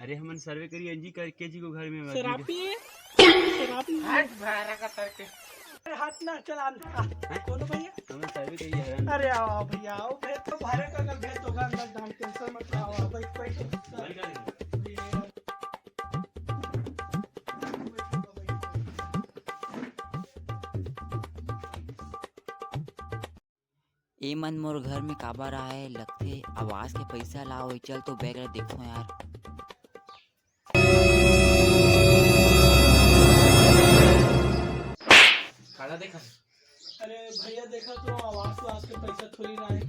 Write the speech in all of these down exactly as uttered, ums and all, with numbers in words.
अरे, हमन सर्वे करी एनजी करके जी को घर में शराब पिए, शराब पिए। हाथ भारा का करके। अरे, हाथ ना चला। हैं? कोनो भैया? हमन सर्वे करी हरन। अरे, आओ भैया, आओ। भेज तो भारे का, भेज तो अंदर, जान टेंशन मत लो, आओ, बैठ, बैठ। बंद कर दे। ए मन मोर घर में काबर आए लगथे? आवास के पइसा लाओ, चल तो बैग ला देखो यार। काला देखा? अरे भैया, देखा तो आवास वास के पइसा थोड़ी ना है।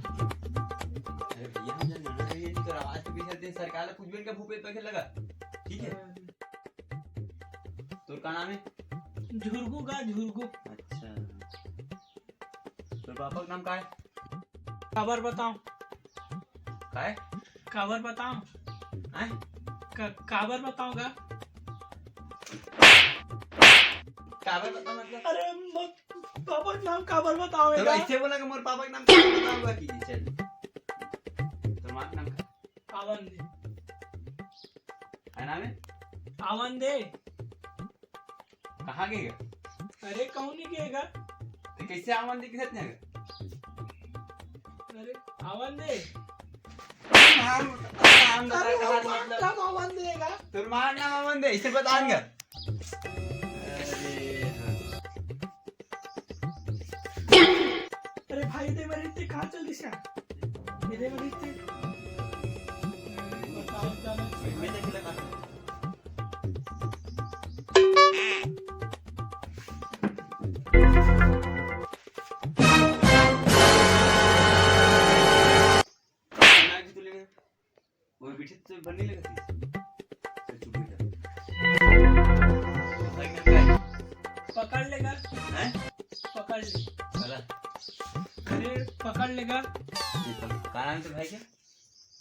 अरे भैया, हम जन जाना चाहिए, नहीं तो आवास के पइसा दे, सरकार ला कुछ भी इनका भूपेश पैसे लगा, ठीक है? तोर का नाम है? झुरगू का, झुरगू। अच्छा। तोर पापा के नाम का है? काबर बताओ? का है? काबर बताओ? हैं? का-, काबर बताओ गा? काबर बताओ मतलब? अरे, म-, पापा के नाम काबर बताओ तो गा? ऐसे बोला कि मोर पापा के नाम काबर बताओ गा कि चल। तोर माँ के नाम का? आवन दे। का नाम है? आवन दे। कहाँ गे गा? अरे, कहूँ नहीं गे गा। तो कैसे आवन दे किसे गा? अरे, आवन दे। नाम, नाम बता, अरे, कहाँ वो मतलब? नाम आवन दे गा। तोर माँ नाम आवन दे, इसे बता गा। अरे, हाँ। अरे भाई, दे मेरे इतने कहाँ चल दिस यार? मेरे मेरे इतने बताओ, जाना चाहिए। मैं तो खिला खा। ना भी तो लेना। वो पीछे तो बन नहीं लगा थी। चल, चुप बैठ जा। भाई, क्या है? पकड़ लेगा। हैं? पकड़ ले। चला। अरे, पकड़ लेगा। ये पक-, का नाम है भाई के?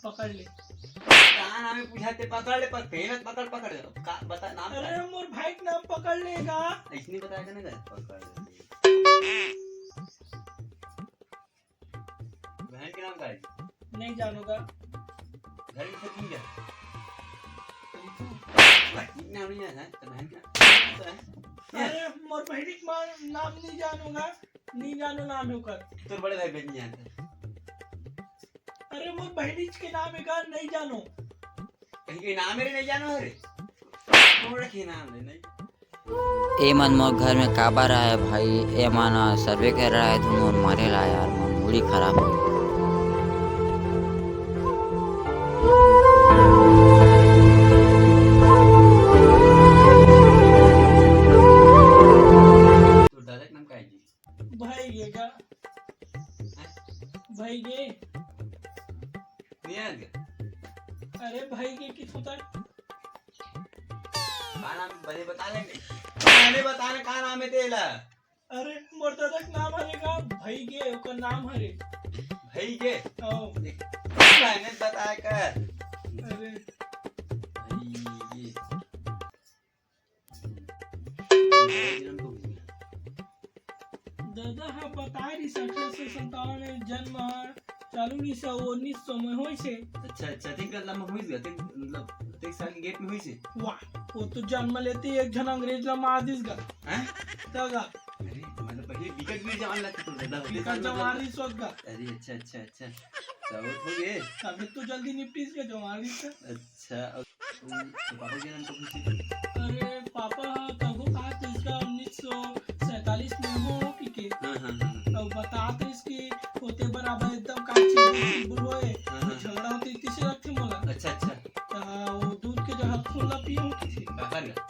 पकड़ ले। का नाम है पूछा ते? पकड़ ले, पर पहले पकड़, पकड़ ले। का बता नाम का अरे, है? मोर भाई के नाम पकड़ लेगा। ऐसे नहीं बताया था ना, पकड़ ले। बहन के नाम का है? नहीं जानूंगा। घर में सच नहीं है? भाई, नाम नहीं है, तो बहन के नाम है? अरे, मोर बहिनी के मा-, नाम नहीं जानूंगा, नहीं जानू नाम है ओकर। तोर बड़े भाई बहन नहीं जानते? अरे, मोर बहिनी के नाम है का, नहीं जानू। कहीं के नाम है रे, नहीं जानू है रे? तोर के नाम है, नहीं। ए मन मोर घर में काबर आए भाई? ए मन सर्वे कर रहा है, तुम मोर मारे ला यार, मोर मूड ही खराब हो गया। तो दादा के नाम का है जी? भाई ये का? हैं? भाई ये? नहीं आ गया? अरे भाई ये किस होता है? का नाम बने बता ले। बने बता ना का नाम है तेला। अरे, मोर दादा के नाम हरे का? भई गे, ओकर नाम हरे। भई गे? ओ। एक लाइन बताए कर। अरे। भई गे। दादा ह बताए रहिस, अठारह सौ संतावन में जन्म ह। चालू रहिस हे, उन्नीस सौ में होइस हे। अच्छा, अच्छा, ठीक है, लम्बा होइस गा, ठीक, मतलब, ठीक साल के gap में होइस हे। वाह, वो तो जन्म लेते एक झन अंग्रेज ला मार दिस गा। हैं? तो गा। अरे, मतलब, पहले विकट वीर जवान लगते तो ज्यादा होते विकट साल, मतलब। जवान रहिस होत गा। अरे, अच्छा, अच्छा, अच्छा। तो हो गए। तभी तो जल्दी निपटिस गा जवान रहिस गा। अच्छा, और तो पापा के नाम कब हुई थी? अरे, पापा ह तभो कहा कि इसका उन्नीस सौ सैंतालीस में हो कि के। हाँ, हाँ, हाँ, हाँ। तो बतात रहिस कि होते बराबर एकदम का चिलबुल चिलबुल होए, हाँ, हाँ। झगड़ा होते इतनी से रखते मोला। अच्छा, अच्छा। तो वो दूध के जगह खून ला पियो कि थे। काकर का?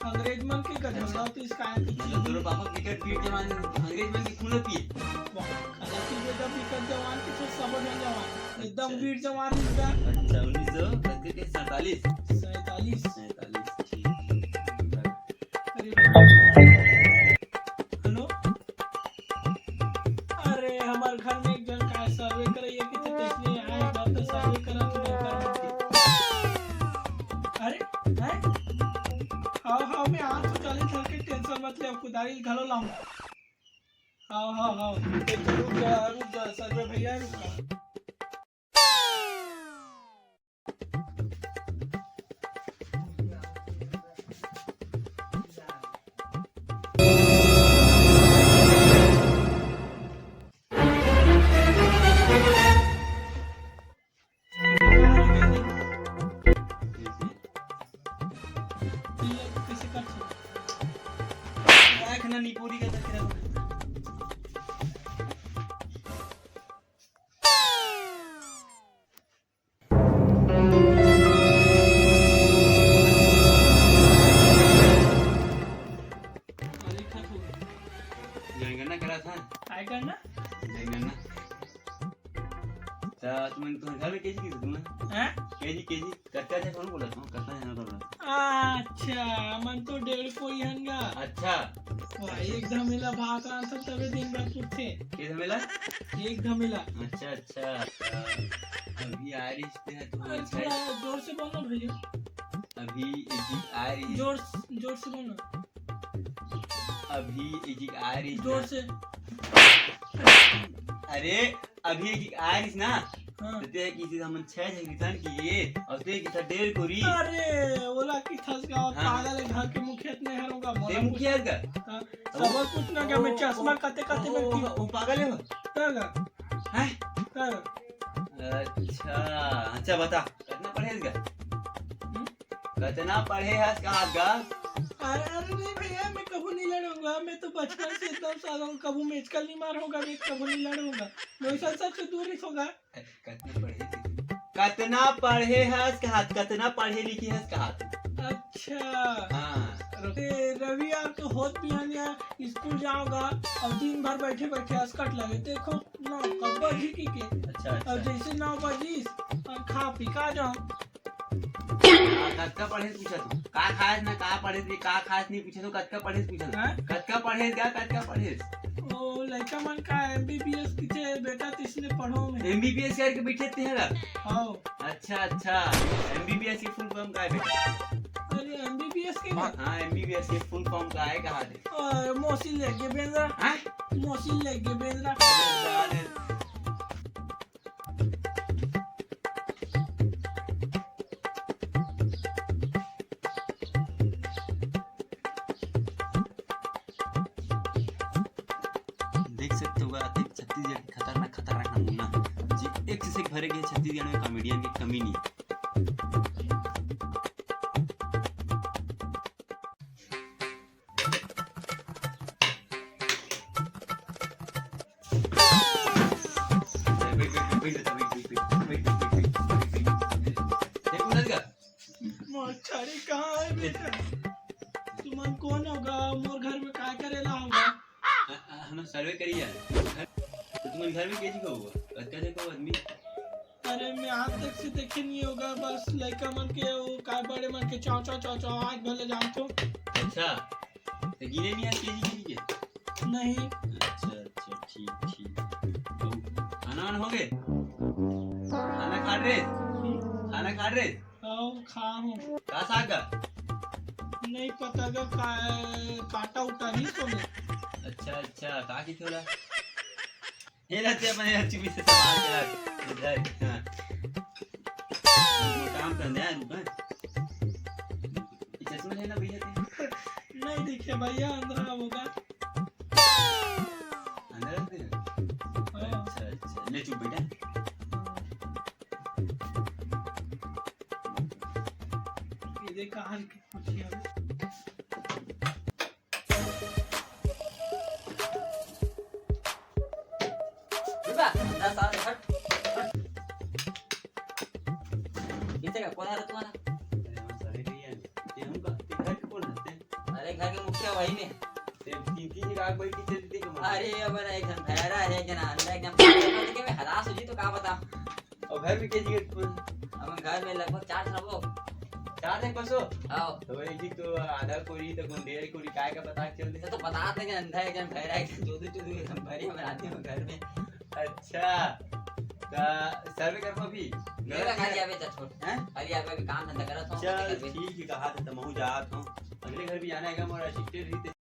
अंग्रेज मन के का अच्छा। झगड़ा होते इसका आया कि मतलब, दोनों पापा विकट वीर जवान अंग्रेज मन के खून ला पिए। वाह, हालांकि वो जब विकट जवान के थे, सब जन जवान। एकदम अच्छा। वीर जवान इसका। अच्छा, उन्नीस सौ सैंतालीस। सैंतालीस। सैंतालीस, ठीक। अरे, हेलो। अरे, हमर घर में एक जन का सर्वे करइया के, तो इसलिए आए घर तो सर्वे करत हूँ घर में। अरे, हैं? हाँ, हाँ, मैं आज तो चालीस साल के tension मत ले, कुदारी घलो लाऊं। हाँ, हाँ, हाँ। एक तो रुक जा, रुक जा, सर्वे भैया, रुक जा। नहीं पूरी कर सकते। जनगणना करा था। काय करना? जनगणना। त तुमन तुमन घर में केजी किसे तुमन? हैं? KG, KG. कतका झन कौन बोला तुम? कतका झन बोला? अच्छा, मन तो डेढ़ कोई हन गा। अच्छा। वाह, एक धमेला भात रांधथन तबे दिन भर पुरथे। के धमेला? एक धमेला। अच्छा, अच्छा। अभी आ रही ते है तो अरे, अच्छा है। थोड़ा जोर से बोलना भैया। अभी एक आ रही। जोर, जोर से बोलना। अभी एक आ रही जोर ना। से। अरे, अभी एक आ रही ना। हाँ। तो ते किसे हमन छह झन किसान की ये, और ते किसा डेढ़ कोरी। अरे, ओला किथस का हाँ। पागल है, घर के मुखिया त नहीं हरोगा, ते मोला मुखिया का? हाँ, ओ, सब कुछ ना क्या, मैं ओ, चश्मा ओ, कते कते ओ, में ओ, की ओ, पागल है वो? का गा? हैं? का गा? अच्छा, अच्छा बता, कितना पढ़े इसका? हम्म? कतना पढ़े हस कहा गा? अरे, अरे नहीं भैया, मैं कभू नहीं लड़ूंगा, मैं तो बचपन से एकदम सालों कभू मेचकल नहीं मार होगा, मैं कभू नहीं लड़ूंगा, मैं वैसा सबसे दूर ही होगा। कतना पढ़े थे? कतना पढ़े हस कहा? कतना पढ़े लिखे हस कहा? अच्छा। हाँ। ते रवि यार तो होत बिहान यार स्कूल जाओगा और दिन भर बैठे बैठे असकट लगे, देखो नौ कब बजी की के। अच्छा, अच्छा। और जैसे नौ बजी और खा पी का जाओ। हाँ, कतका पढ़े पूछा तू? का खास ना का पढ़े थे, का खास नहीं पूछे तो कतका पढ़े पूछा तू? हाँ? कतका पढ़े गा, कतका पढ़े? ओ, लइका मन का एमबीबीएस किथे बेटा, तिसने पढ़ो में। एमबीबीएस करके बैठे थे ना? हाँ। अच्छा, अच्छा। एमबीबीएस की फुल फॉर्म का है बेटा? अरे, एमबीबीएस के का? हाँ, एमबीबीएस की फुल फॉर्म का है, कहा दे? अरे, मौसी लेके बेंदरा। हाँ? मौसी लेके बेंदरा। अरे, देख सकते हो, अति छत्तीसगढ़ के खतरनाक, खतरनाक नमूना, जी, एक से एक भरे गए छत्तीसगढ़ में कॉमेडियन की कमी नहीं। मोर छड़ी कहाँ है बेटा? तुमन कौन होगा? मोर घर में काय करेला होगा? हम सर्वे करिया। तो तुमन घर में केजी का होगा? कतका देखो आदमी? अरे, मैं आज तक से देखे नहीं होगा, बस लइका मन के, वो काय बड़े मन के चाव, चाव, चाव, चाव, आज भले जानथो। अच्छा, तो गिने नहीं आज केजी केजी के? नहीं। अच्छा, अच्छा, ठीक, ठीक। तो खाना वाना हो गए? खाना खा रहे? हम्म। खाना खा रहे? आओ, खाहूँ। का साग का? नहीं पता गा, का, काटा उटा नहीं तो नहीं। अच्छा, अच्छा, का की थोड़ा? हे रहते हैं, मैं अच्छी भी से सामान के रख, इधर, हाँ। काम करने आए रुका। ये चश्मा है ना भैया के? नहीं दिखे भैया, अंदर होगा। अंदर रख दे। हाँ। अच्छा, अच्छा, ले चुप बेटा। ये देख कहाँ की कुर्सी है। रुका, अंदर साथ हट, हट। किसे का? कौन आ रहा तुम्हारा? अरे, हम सभी नहीं है। ये हम का? ये घर के कौन रहते हैं? अरे, घर के मुखिया वही में। ते तीन, तीन जगह बैठ के चलते कमाल। अरे, अब ना एक जन भैरा है, एक जन अंडा, एक जन पागल, मतलब कि मैं हलास हो जी तो का बता। और घर में के जी के? अब घर में लगभग चार सौ वो। चार सौ पाँच सौ? आओ। तो वही जी तो आधा कोरी तो गुंडेर कोरी काय का पता चल दे। तो, तो बता दे कि अंधा है, एक जन भैरा है, एक जन चोदू चोदू, एक जन भरी हमारे आदमी में घर में। अच्छा, तो सर्वे करबो अभी? मेरा खाली आवे तो छोड़। हैं? खाली आवे, अभी काम धंधा करत हूँ, चल, करबे। ठीक है, कहा था, तो महू जात हूँ। अगले घर भी जाना है, मोर असिस्टेंट रही,